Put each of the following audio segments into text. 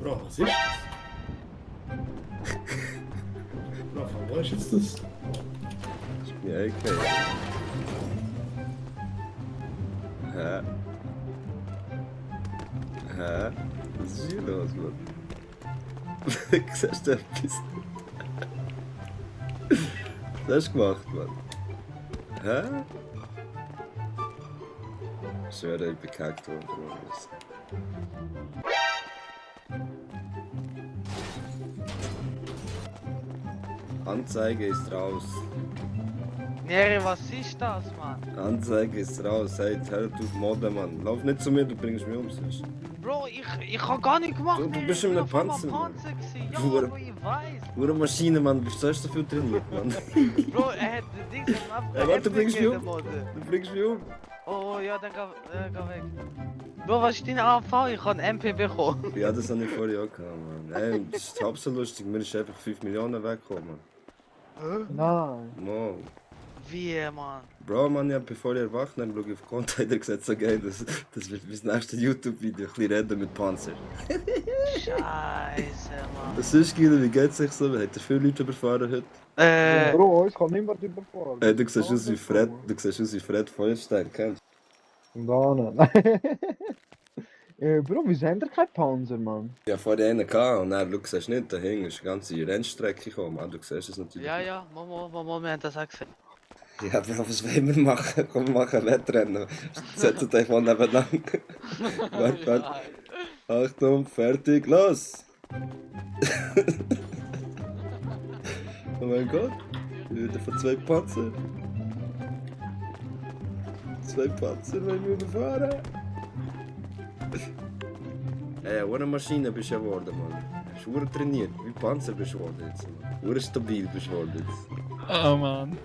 Bro, was ist das? Bro, von wo ist jetzt das? Das ist mir AK. Hä? Hä? Was ist hier los, Mann? Siehst du etwas? Was hast du gemacht, Mann? Hä? Ich schwöre, ich bin gekackt worden. Anzeige ist raus. Neri, was ist das, Mann? Anzeige ist raus. Hey, hör auf Modden, Mann. Lauf nicht zu mir, du bringst mich um. Sonst. Bro, ich hab gar nicht gemacht. Du Neri. bist in einem Ich war Panzer, am Mann. gewesen. Ja, Du- aber ich weiß. Nur Maschine, Mann. Du bist so viel trainiert, Mann. Bro, er hat die Dings einfach Ja, warte, du bringst mich um. Mode. Du bringst mich um. Oh ja, dann geh weg. Bro, was ist dein AV? Ich hab ein MP bekommen. Ja, das habe ich vorher auch gehabt, Mann. Hey, das ist halb so lustig. Mir ist einfach 5 Millionen weggekommen. Nein. Wow. Wie, Mann? Bro, Mann, ja, bevor ich erwacht habe, schaue ich auf Konto, hat er gesagt, so geil, das wird mein nächstes YouTube-Video. Ein bisschen reden mit Panzer. Scheiße, Mann. Was ist, Guido? Wie geht's euch so? Hat er viele Leute überfahren heute? Bro, uns kann niemand überfahren. Hey, du siehst aus wie Fred, Feuerstein, kennst Da nicht. Bro, wieso haben wir keinen Panzer, Mann? du? Ja, vorher einen gehabt und dann, du siehst nicht, dahinter ist eine ganze Rennstrecke gekommen, Mann, du siehst es natürlich. Ja, Momo, wir haben das auch gesehen. Ja, Bro, was wollen wir machen? Komm, wir machen ein Wettrennen. Setzt euch mal nebenan. Warte. Achtung, fertig, los! Oh mein Gott, wieder von 2 Panzer. 2 Panzer wollen wir überfahren. Ey, eine Maschine bist du geworden, Mann. Hast du trainiert, wie Panzer bist du geworden jetzt, Mann. Stabil bist du geworden jetzt. Oh Mann.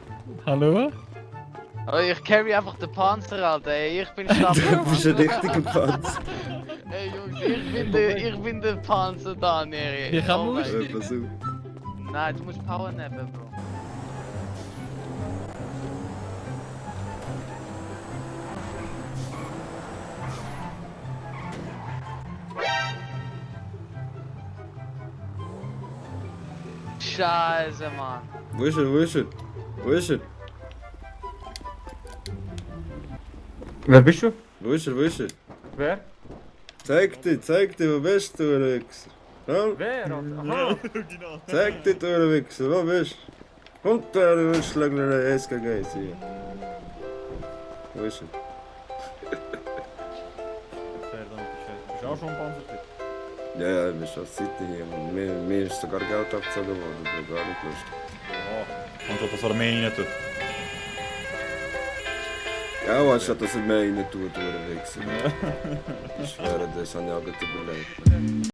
Hallo? Oh, ich carry einfach den Panzer, Alter. Ey, ich bin stabil. Du bist ein richtiger Panzer. Ey, Jungs, ich bin der Panzer da, Neri. Ich hab Oh mein Lust. Gott. Pass auf. Nein, du musst Power nehmen, Bro. Scheiße, Mann. Wo ist er, wo ist er? Wo ist er? Wer bist du? Wo ist er, wo ist er? Wer? Zeig dir, wo bist du, du Wichser? Komm, Wer? Aha. zeig dir, du Wichser, wo bist du? Kommt da, du Unschlägler, SKG hier. Wo ist er? Verdammt, Scheiße. Bist du auch schon ein Panzertyp? Ja, ich bin schon seit hier, Mann. Mir ist sogar Geld abgezogen worden, das war gar nicht lustig. Ja. Und das Armenien nicht tut. Ja, anstatt dass er mehr rein tut, du Wichser. Ich schwöre, das habe ich auch gut überlegt.